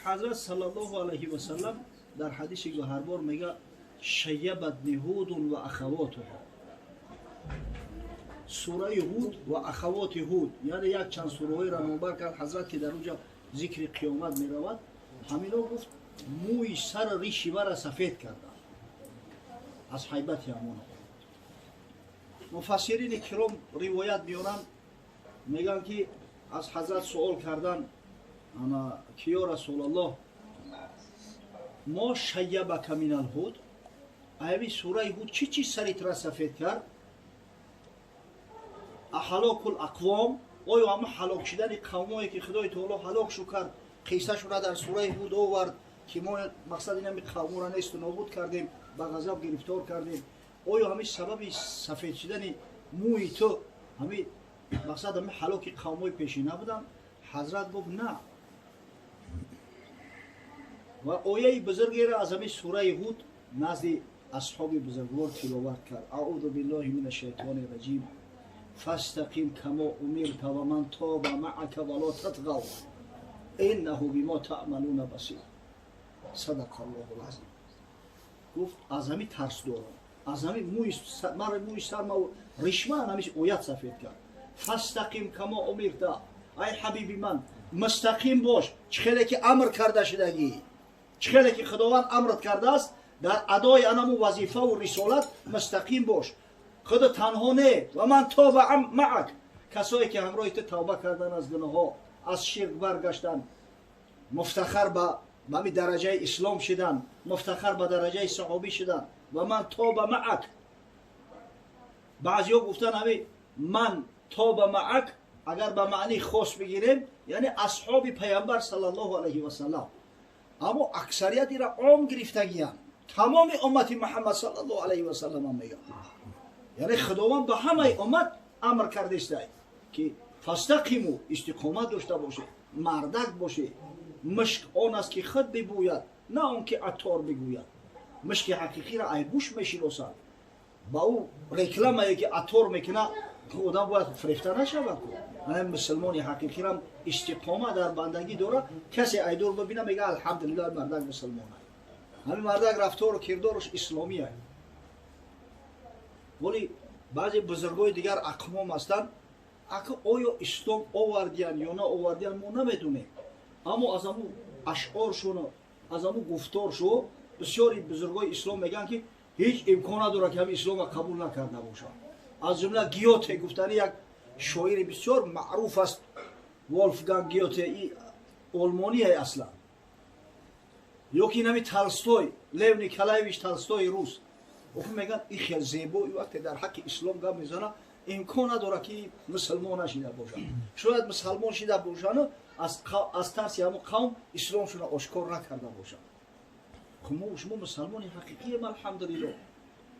Ҳазрат саллаллоҳу алайҳи васаллам дар ҳадиси гӯҳарбор мега: шайябатни ҳудун ва ахавотуҳо. Сураи Ҳуд ва ахавоти Ҳуд, яъне як чанд сураҳоеро номбар кард ҳазрат, ки дар уҷа зикри қиёмат меравад. Ҳамино, гуфт, мӯи сар риши вара сафед карданд аз ҳайбати ҳамоно. Муфассирини киром ривоят меоранд, мегӯянд, ки аз ҳазрат суол кардан, ана ки: ё Расулаллоҳ, мо шайябака минал ҳуд? Аями сураи Ҳуд чӣ чиз саритра сафед кард? Ҳалокул ақвом, оё ҳама ҳалок шудани қавмое, ки Худои Таоло ҳалокшу кард, қиссашура дар сураи Ҳуд овард, ки мо мақсад инами қавмора несту нобуд кардем, ба ғазаб гирифтор кардем, оё ҳамин сабаби сафед шудани мӯи ту ҳамин мақсад ҳамин ҳалоки қавмои пешина буданд? Ҳазрат гуфт: на. Ва ояи бузургеро аз ҳамин сураи Ҳуд назди асҳоби бузургвор тиловат кард: аъузу биллоҳи мина шайтони раҷим, фастақим камо умирта ва ман тоба маъака ва ло татғав иннаҳу бимо таъмалуна басир. Садақа Аллоҳу лазим. Гуфт: аз ҳамин тарс дорам, аз ҳамин мӯи мара, мӯи сарма, ришма ҳамин оят сафед кард. Фастақим камо умирта, ай ҳабиби ман, мустақим бош, чӣ хеле ки амр карда шудагӣ, чӣ хеле ки Худованд амрат кардааст, дар адои анаму вазифаву рисолат мустақим бош. Худо танҳо не, ва ман тоба маак, касое ки ҳамроҳи ту тавба кардан, аз гуноҳҳо, аз ширк баргаштан, муфтахар ба ҳами дараҷаи ислом шидан, муфтахар ба дараҷаи саҳобӣ шидан. Ва ман тоба маак, баъзеҳо гуфтан, ҳами ман тоба маак агар ба маънии хос бигирем, яъне асҳоби Паямбар саллаллоҳу алайҳи васаллам, аммо аксарият ира ом гирифтагиянд, тамоми уммати Муҳаммад саллаллоҳу алайҳи васаллам мегӯянд. Яъне Худованд ба ҳамаи уммат амр кардестай, ки фастақиму, истиқомат дошта бошед, мардак бошед. Мушк он аст, ки худ бибӯяд, на он ки аттор бигӯяд. Мушки ҳақиқиро айбуш мешиносад. Ба ӯ рекламае, ки аттор мекунад, одам бояд фирефта нашавад. Мусулмони ҳақиқирам истиқома дар бандагӣ дорад. Касе айдур бибина, мега: алҳамдулилла, мардак мусулмон. Ҳамин мардак рафтору кирдоруш исломия. Вале баъзе бузургои дигар ақвом ҳастанд, ака, оё ислом овардиян ё наовардиян, мо намедонем, аммо аз ҳамун ашъоршону аз ҳамун гуфторшо бисёри бузургои ислом мегӯянд, ки ҳеҷ имкон надорад, ки ҳамин исломро қабул накарда бошад. Аз ҷумла Гёте гуфтани як шоири бисёр маъруф аст, Волфганг Гёте, олмония аслан, ё ки инами Толстой, Лев Николаевич Толстои рус. Охи мегӯянд, ин хел зебо вақте дар ҳаққи ислом гап мезана, имкон надорад, ки мусулмон нашида бошад. Шояд мусалмон шида бошану аз тарси ҳамон қавм исломшуна ошкор накарда бошад. Мо шумо мусалмони ҳақиқием, алҳамдулилло.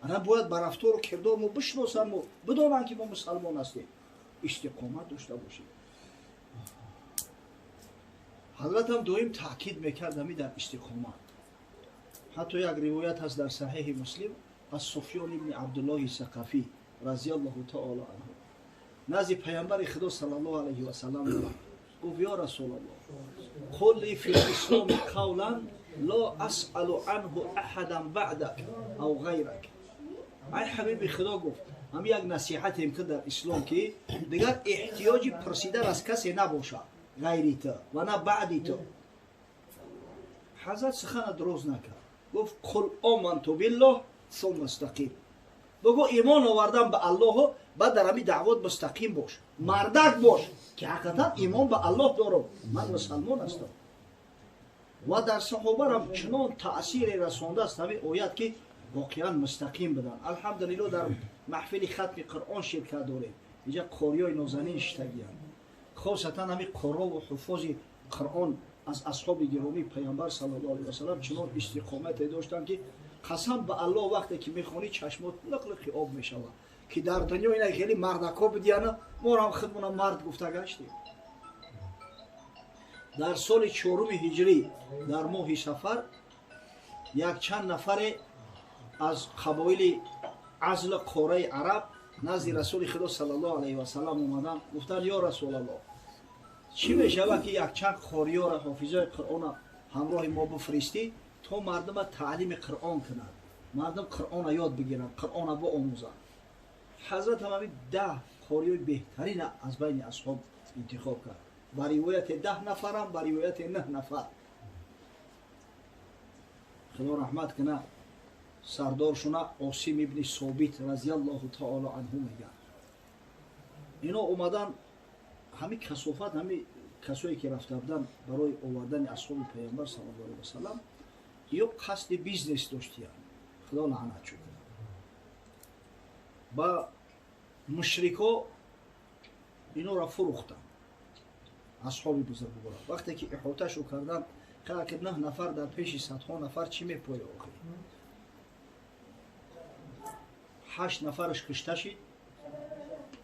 Ана бояд ба рафтору кирдор мо бишносанд, мо бидонанд, ки мо мусалмон ҳастем, истиқомат дошта бошем. Ҳазратам доим таъкид мекард ҳами дар истиқомат. Ҳатто як ривоят ҳаст дар Саҳеҳи Муслим аз Суфён ибни Абдуллоҳи Сақафӣ разиаллоҳу таоло анҳу. Назди Паямбари Худо саллаллоҳу алайҳи васаллам гуфт: ё Расулаллоҳ, қул ли фи лисломи қавлан ло асъалу анҳу аҳадан баъдак ав ғайрак. Ай ҳабиби Худо, гуфт, ҳам як насиҳатем ки дар ислом, ки дигар эҳтиёҷи пурсидан аз касе набошад ғайри ту ва на баъди ту. Ҳазрат сухана дроз накард, гуфт: қул оманту биллоҳ сумма истақим. Бугӯ имон овардан ба Аллоҳу, баъд дар ҳамин даъвот мустақим бош, мардак бош, ки ҳақиқатан имон ба Аллоҳ дорам, ман мусалмон ҳастам. Ва дар саҳобарам чунон таъсире расондааст ҳамин оят, ки воқеан мустақим буданд. Алҳамдулилло, дар маҳфили хатми Қуръон ширкат дорем. Инҷа қориёи нозанин шитагиянд, хосатан ҳамин қуррову ҳуффози Қуръон аз асҳоби гиромии Паямбар саллаллоҳу алайҳи васалам чунон истиқомате доштанд, ки қасам ба Аллоҳ, вақте ки мехонӣ, чашмот лиқ-лиқи об мешавад, ки дар дунё ина хеле мардако будияна, моро худмона мард гуфта гаштем. Дар соли чоруми ҳиҷрӣ, дар моҳи сафар, якчанд нафаре аз қабоили азла қораи араб назди Расули Худо саллаллоҳу алайҳи васалам омаданд. Гуфтанд: ё Расулаллоҳ, чӣ мешавад, ки якчанд қориёра, ҳофизои Қуръона ҳамроҳи мо бифристӣ то мардума таълими Қуръон кунад, мардум Қуръона ёд бигиранд, Қуръона биомӯзанд. Ҳазрат ҳам ҳамин 10 қориёи беҳтарина аз байни асҳоб интихоб кард. Ба ривояте 10 нафарам, ба ривояте 9 нафар. Худо раҳмат куна сардоршуна, Осим ибни Собит разиаллоҳу таоло анҳу мегӯяд. Ино омадан, ҳамин касофат, ҳамин касое ки рафта буданд барои овардани асҳоби Паёмбар саллаллоҳу алайҳи васалам, ё қасди бизнес доштиянд, Худо лаънатшо кунад. Ба мушрико инора фурӯхтанд асҳоби бузургвора. Вақте ки иҳоташу карданд, ки 9 нафар дар пеши садҳо нафар чӣ мепоя охир? 8 нафараш кушта шид,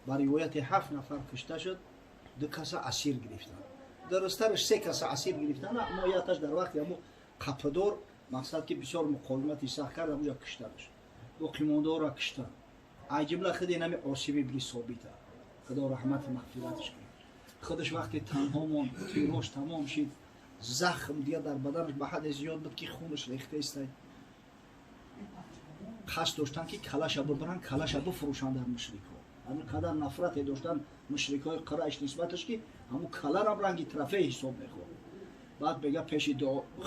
ба ривояти 7 нафар кушта шуд, 2 каса асир гирифтанд. Дурусттараш 3 каса асир гирифтанд, аммо якташ дар вақти ҳамо қапидор, мақсад ки бисёр муқовимати сахт кард, ҳамуҷа куштанаш. Боқимондаҳоро куштанд. Ай ҷумла худи нами Осим ибни Собита, Худо раҳмати мағфираташ кунад. Худаш вақте танҳо монд, тирош тамом шид, захм дига дар баданаш ба ҳадде зиёд буд, ки хунаш рехта истай. Қасд доштанд, ки калаша бибаранд, калаша бифурӯшанд дар мушрикҳо. Ҳамин қадар нафрате доштанд мушрикҳои Қурайш нисбаташ, ки ҳамун каларам ранги трофей ҳисоб мехӯрд. Баъд мега, пеши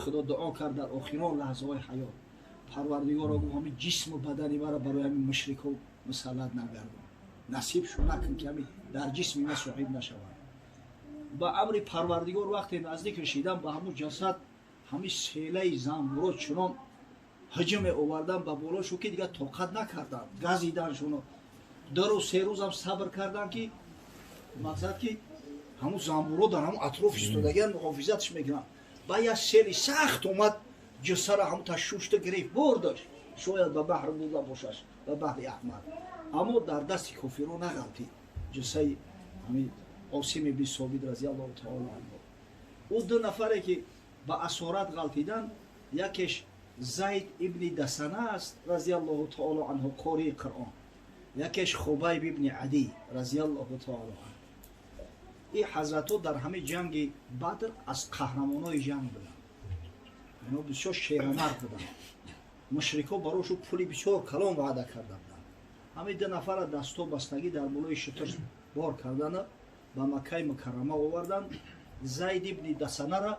Худо дуо кард дар охирон лаҳзаҳои ҳаёт. Парвардигоро, гуфт, ҳамин ҷисму бадани мара барои ҳамин мушрикҳо мусаллат нагардон, насиб шу накун, ки ҳамин дар ҷисми ма соҳиб нашаванд. Ба амри Парвардигор вақте наздик шидан ба ҳамун ҷасад, ҳамин селаи занбуро чунон ҳуҷуме овардан ба болошу, ки дигар тоқат накарданд, газидан шуно. 2 рӯз, 3 рӯзам сабр карданд, ки мақсад ки ҳамун занбуро дар ҳамун атроф истодагиан, муҳофизатш мекунанд. Ба як сели сахт омад, ҷуссара ҳамун та шушта гирифт, бурдаш, шояд ба баҳр бурда бошаш, ба баҳри Аҳмад, аммо дар дасти кофиро нағалтид ҷуссаи ҳамин Осим ибни Собит разиаллоҳу таоло анҳу. Ӯ 2 нафаре ки ба асорат ғалтиданд, якеш Зайд ибни Дасана аст разиаллоҳу таоло анҳу, қории Қуръон, якеш Хубайб ибни Адӣ разиаллоҳу таоло анҳу. Ин ҳазратҳо дар ҳамин ҷанги Бадр аз қаҳрамонои ҷанг буданд. Ино бисёр шерамард буданд. Мушрикҳо барошу пули бисёр калон ваъда карда буданд. Ҳамин 2 нафара дасто бастагӣ дар болои шутур бор кардана ба Маккаи Мукаррама оварданд. Зайд ибни Дасанара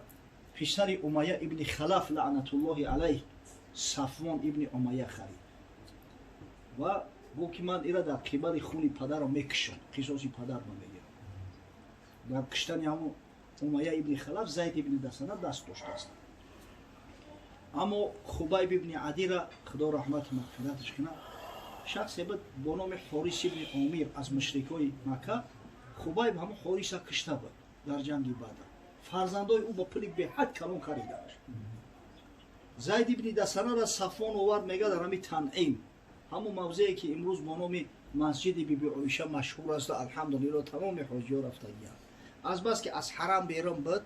писари Умайя ибни Халаф лаънатуллоҳи алайҳ, Сафвон ибни Умайя харид ва гуфт, ки ман ира дар қибали хуни падарам мекушам, қисоси падарма мегирам. Дар куштани ҳамун Умайя ибни Халаф Зайд ибни Дасана даст доштааст. Аммо Хубайб ибни Адира, Худо раҳмату мағфираташ кунад, шахсе буд бо номи Ҳорис ибни Омир аз мушрикои Макка. Хубайб ҳамун Ҳориса кушта буд дар ҷанги Бадр. Фарзандои ӯ ба пули беҳад калон хариданаш. Зайд ибни Дасанара Сафвон овард, мега, дар ҳами Танъим, ҳамун мавзее ки имрӯз бо номи масҷиди Биби Оиша машҳур аст, алҳамдулилло, тамоми ҳоҷиҳо рафтагиянд. Азбас ки аз ҳарам берун буд,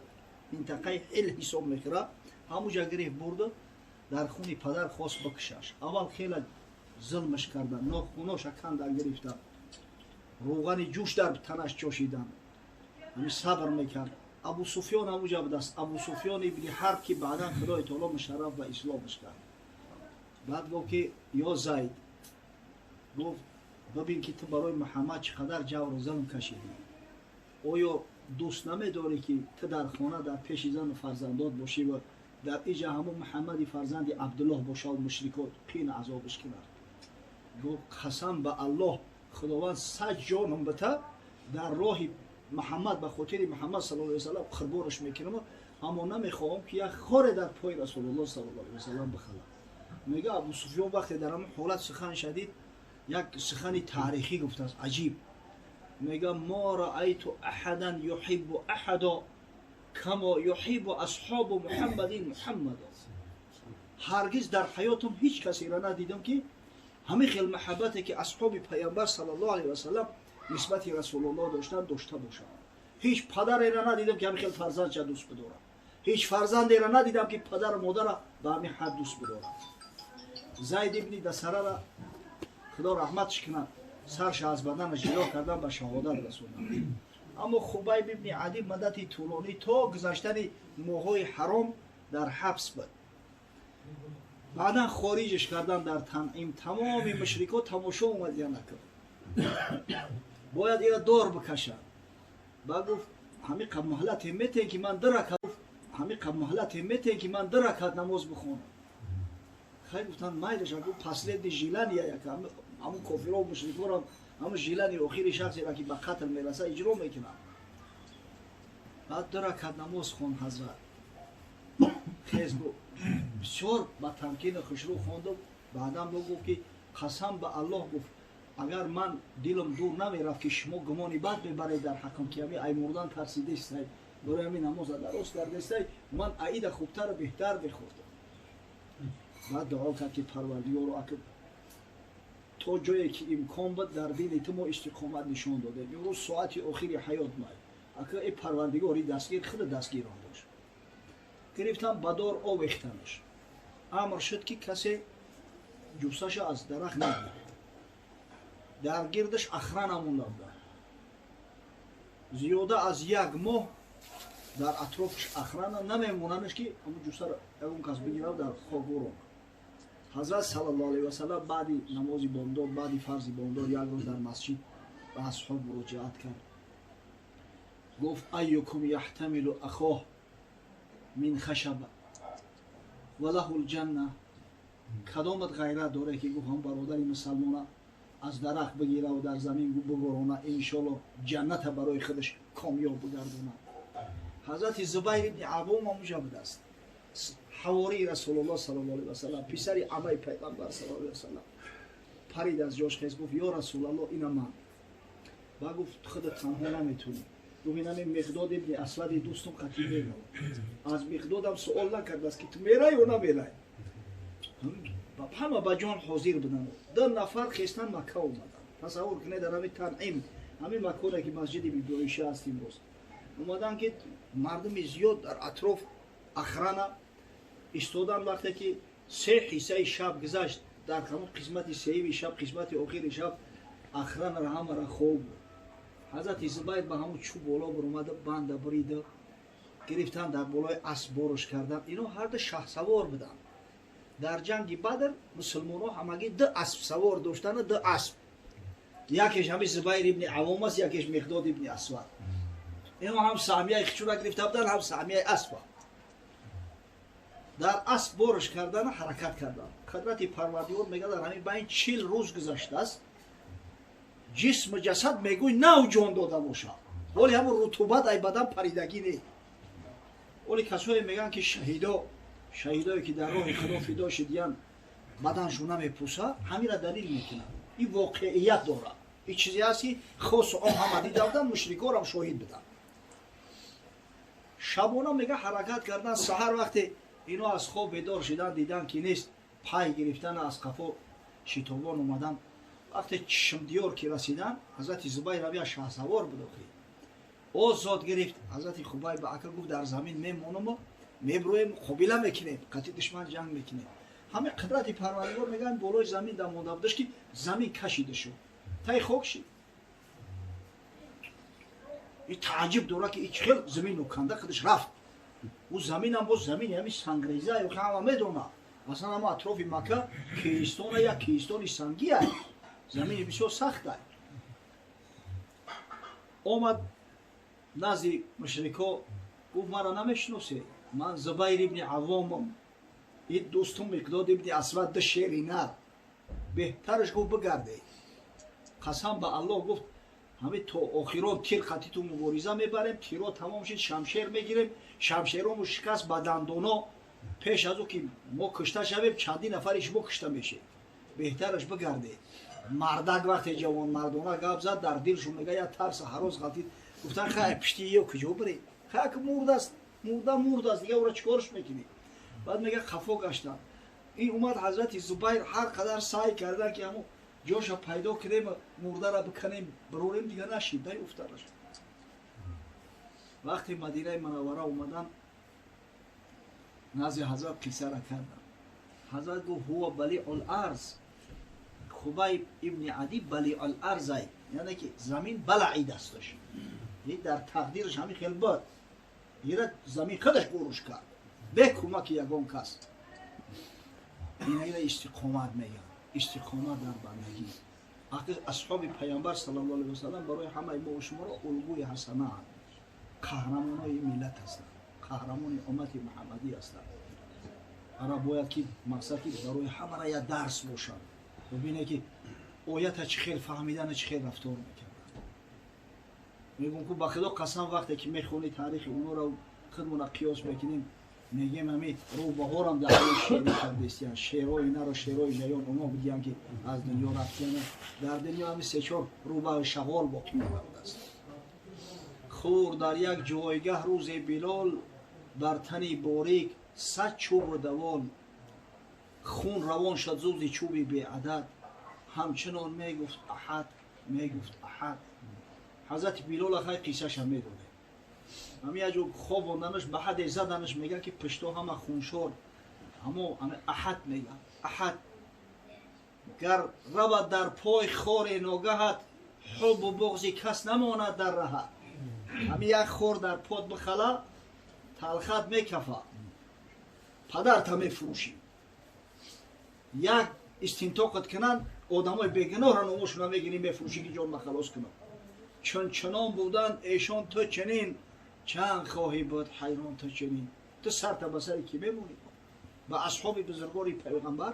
минтақаи ҳил ҳисоб мехӯрад, ҳамуҷа гирифт, бурду дар хуни падар хост бикушаш. Аввал хеле зулмаш кардан, нохуноша кандан гирифта, рӯғани ҷӯш дар танаш ҷошидан. Ҳамин сабр мекард. Абу Суфён ҳамуҷа будааст, Абу Суфён ибни Ҳарб, ки баъдан Худои таоло мушарраф ба исломаш кард. Баъд гуфт, ки ё Зайд, гуфт, бибин, ки ту барои Муҳаммад чӣ қадар ҷавру зулм кашидӣ. Оё дӯст намедорӣ, ки ту дар хона дар пеши зану фарзандот бошӣ ва дар иҷа ҳамун Муҳаммади фарзанди Абдуллоҳ бошаву мушрикот қин азобиш кунад? Гуфт: қасам ба Аллоҳ, Худованд сад ҷоном бита, дар роҳи Муҳаммад, ба хотири Муҳаммад саллаллоҳу алайҳи васаллам қурбонаш мекунам, аммо намехоҳам, ки як хоре дар пои Расулуллоҳ саллаллоҳу алайҳи васаллам бихалад. Мега, Абу Суфён вақте дар ҳамин ҳолат сухан шадид, як сухани таърихӣ гуфтааст, аҷиб. Мега: мо раайту аҳадан юҳиббу аҳада камо юҳиббу асҳобу Муҳаммадин Муҳаммада. Ҳаргиз дар ҳаётам ҳеҷ касеро надидам, ки ҳамин хел маҳаббате, ки асҳоби Паямбар саллаллоҳу алайҳи васаллам нисбати Расулуллоҳ доштанд, дошта бошанд. Ҳеҷ падареро надидам, ки ҳамин хел фарзандша дӯст бидорад. Ҳеҷ фарзандеро надидам, ки падару модарро ба ҳамин ҳад дӯст бидорад. Зайд ибни Дасарара, Худо раҳматш кунад, сарша аз баданаш ҷило кардан, ба шаҳодат расонад. Аммо Хубайб ибни Адӣ муддати тӯлонӣ то гузаштани моҳҳои ҳаром Дар ҳабс буд, баъдан хориҷш кардан дар Танъим. Тамоми мушрико тамошо омадия накард, бояд ира дор бикашад. Ба гуфт: «Ҳамиқа муҳлате метен, ки ман ду ракат, ҳамиқа муҳлате метен, ки ман ду ракат намоз бихонам». Хай, гуфтанд, майлаша. Гуфт: «Последний желание як». Ҳамун кофиро, мушрикорам ҳамун желание охири шахсеро, ки ба қатл мераса, иҷро мекунанд. Баъд ду ракат намоз хон. Ҳазрат хез, бисёр ба тамкину хушрӯ хонду баъдан бо гуфт, ки қасам ба Аллоҳ, гуфт, агар ман дилам дур намерафт, ки шумо гумони бад мебаред дар ҳаққам, ки ҳами ай мурдан тарсидестай, барои ҳамин намоза дароз кардестай, ман аида хубтару беҳтар мехондам. Баъд дуо кард, ки Парвардигоро, ака то ҷое ки имкон буд, дар дини ту мо истиқомат нишон додем. Имрӯз соати охири ҳаёт май, ака э Парвардигори, дастгир худа дастгирон бош. Гирифтан, ба дор овехтанаш. Амр шуд, ки касе ҷуссаша аз дарахт нагирад. Дар гирдаш охрана монда буданд. Зиёда аз як моҳ дар атрофаш охрана намемонанаш, ки ҳамун ҷуссаро ягон кас бигирад, дар хок урон. Ҳазрат саллаллоҳу алайҳи васалам баъди намози бомдод, баъди фарзи бомдод, як рӯз дар масҷид ба асҳоб муроҷиат кард. Гуфт: «Айюкум яҳтамилу ахоҳ мин хашаба ва лаҳу лҷанна?» Кадомат ғайрат доре, ки, гуфт, ҳам бародари мусалмона аз дарахт бигираву дар замин бигорона, иншолло ҷанната барои худаш комёб бигардона? Ҳазрати Зубайр ибни Авом ҳамуҷа будааст, ҳавории Расулуллоҳ саллаллоҳу алайҳи васалам, писари амаи Пайғамбар саллаллоҳу алайҳи васалам. Парид аз ҷош, хез, гуфт: «Ё Расулаллоҳ, ина ман». Ба гуфт: «Худат танҳо наметунӣ». Гуфт: «Инами Миқдод ибни Асвади дӯстум қатӣ меравад». Аз Миқдодам суол накардааст, ки ту мерай ё намерай. Ҳама ба ҷон ҳозир буданд. Ду нафар хестан, Макка омаданд. Тасаввур кунед, дар ҳамин Танъим, ҳамин маконе, ки масҷиди Бибиоиша аст имрӯз, омаданд, ки мардуми зиёд дар атроф охрана истодан. Вақте ки се ҳиссаи шаб гузашт, дар ҳамон қисмати сеюми шаб, қисмати охири шаб, охранаро ҳамара хоб буд. Ҳазрати Зубайр ба ҳамон чӯб боло буромада, банда бурида, гирифтан, дар болои асп борош кардан. Ино ҳарду шаҳсавор буданд. Дар ҷанги Бадр мусулмонҳо ҳамагӣ ду аспсавор доштану ду асп. Якеш ҳами Зубайр ибни Авом аст, якеш Миқдод ибни Асвад. Ино ҳам саҳмияи хичура гирифта буданд, ҳам саҳмияи аспа. Дар асп борш кардану ҳаракат карданд. Қудрати Парвардигор, мега, дар ҳамин байн 40 рӯз гузаштааст, ҷисму ҷасад мегӯй нав ҷон дода бошад. Ҳоли ҳамун рутубат ай бадан паридагӣ не. Оли касое мегӯянд, ки шаҳидо, шаҳидое, ки дар роҳи Худо фидо шидиян, баданшон намепӯсад, ҳамира далил мекунанд. Ин воқеият дорад. Ин чизе ҳаст, ки хосу ом ҳама дида буданд, мушрикорам шоҳид буданд. Шабона, мега, ҳаракат кардан. Саҳар вақте ино аз хоб бедор шидан, дидан, ки нест. Пай гирифтан, аз қафо шитобон омадан. Вақте чишмдиёр ки расидан, ҳазрати Зубайр равия шаҳсавор буд, охи озод гирифт. Ҳазрати Хубайб ба ака гуфт: «Дар замин мемонаму меброем, муқобила мекунем, қатъи душман ҷанг мекунем». Ҳамин қудрати Парвардигор, мегӯянд, болои замин да монда будаш, ки замин кашида шуд, таи хок шид. И тааҷиб дорад, ки ич хел замину канда худаш рафт. Ӯ заминам боз замини ҳами сангреза, ҳама медонад. Аслан ҳама атрофи Макка кӯҳистона, як кӯҳистони сангия, замини бисёр сахта. Омад назди мушрико, гуфт: «Маро намешиносед? Ман Зубайр ибни Аввомам, ин дӯстум Миқдод ибни Асвад, ду шери нар. Беҳтараш, гуфт, бигардед. Қасам ба Аллоҳ, гуфт, ҳамин то охирон тир қатиту мубориза мебарем. Тиро тамом шид, шамшер мегирем. Шамшерому шикаст ба дандоно, пеш аз ӯ ки мо кушта шавем, чандин нафари шумо кушта мешед. Беҳтараш бигардед». Мардак вақте ҷавонмардона гап зад, дар дилшон, мега, як тарса ҳарос ғалтид. Гуфтан: «Хай, пишти ё куҷо биред? Хай, ки мурдааст, мурда мурдааст, дига ӯро чӣ корш мекунӣ?» Баъд, мега, қафо гаштан. Ин омад ҳазрати Зубайр, ҳар қадар саъй кардан, ки ҳамон ҷоша пайдо кунем, мурдара биканем, бирорем, дига нашид, дай уфтараш. Вақте Мадинаи Манаввара омадан, назди ҳазрат қиссара карданд. Ҳазрат гуфт: «Ҳува балиъул арз». Хубайб ибни Ади балиъул арзай, яъне ки замин балаъид асташ, дар тақдираш ҳамин хел буд, ира замин худаш гуруш кард. Бе кӯмаки ягон кас. Инаира истиқомат мегӯянд, истиқомат дар бандагӣ. Асҳоби Пайғамбар саллаллоҳу алайҳи васаллам барои ҳамаи мо шуморо улгӯи ҳасанаанд, қаҳрамонои миллат ҳастанд, қаҳрамони уммати муҳаммадӣ ҳастанд. Ара бояд ки мақсад ки барои ҳамара як дарс бошад. Бибине ки оята чӣ хел фаҳмидана, чӣ хел рафтор мекарданд. Мегӯм ку, ба Худо қасам, вақте ки мехонӣ таърихи онҳоро, худмона қиёс мекунем, мегем ҳами рӯбаҳорам дар ҳоли шеърӣ кардестиян, шеърҳои наро, шеърҳои ҷаён онҳо будиян, ки аз дунё рафтиян. Дар дунё ҳами се-чор рӯбаҳи шағол боқӣ монда будааст. Хур дар як ҷойгаҳ рӯзе Билол, бар тани борик 100 чӯбу давол, хун равон шуд зузи чӯби беадад, ҳамчунон мегуфт аҳад, мегуфт аҳад. Ҳазрати Билол ахай қиссаша медонем. Ҳами як ҷо хобонданаш, ба ҳаде заданаш, мегӯяд ки пишто ҳама хуншор, ҳамо аҳад мегӯяд, аҳад. Гар равад дар пой хоре ногаҳат, ҳуббу буғзи кас намонад дар раҳат. Ҳами як хор дар под бихала, талхат мекафа, падарта мефурӯшӣ. Як истинтоқат кунанд, одамои бегуноҳро номошона мегирӣ, мефурӯшӣ, ки ҷон махалос кунам. Чун чунон буданд эшон, ту чунин чанд хоҳӣ буд ҳайрон, ту чунин. Ту сарта ба сари кӣ мемонӣ? Ба асҳоби бузургвори Пайғамбар.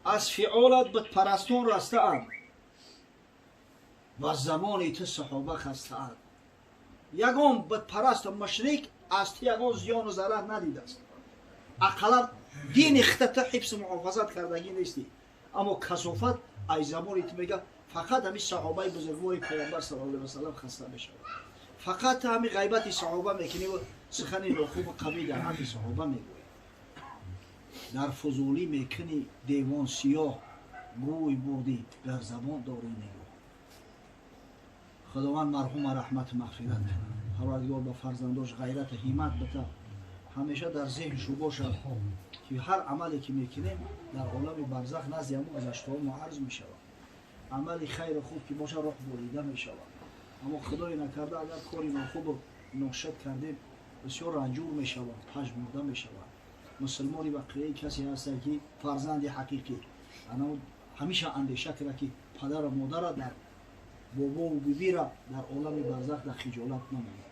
Аз фиолат бутпарастон растаанд ва замони ту саҳоба хастаанд. Ягон бутпарасту мушрик аз ту ягон зиёну зарар надидааст. Ақаллан дини хита ту ҳифзу муҳофазат кардагӣ нестӣ, аммо касофат ай замони ту мега, фақат ҳами саҳобаи бузургвори Пайғамбар саллаллоҳу алайҳи васаллам хаста мешавад. Фақат ҳами ғайбати саҳоба мекунӣ ва сухани нохубу қабиҳ дар ҳаққи саҳоба мегӯӣ. Дар фузулӣ мекунӣ девон сиёҳ, гӯй бурдӣ гар забон дорӣ нигоҳ. Худованд марҳума раҳмату мағфират кунад. Парвардигор ба фарзандош ғайрату ҳиммат бита. Ҳамеша дар зеҳншу бошад, ки ҳар амале ки мекунем, дар олами барзах назди ҳамон гузаштаҳо муарриз мешавад. Амали хайру хуб ки бошад, роҳ бурида мешавад, аммо Худое накарда, агар кори нохубу ношад кардем, бисёр ранҷур мешавад, пажмурда мешавад. Мусулмони вақеи касе ҳаста, ки фарзанди ҳақиқӣ ҳамеша андеша кунад, ки падару модара, дар бобову бибира дар олами барзах дар хиҷолат намонад.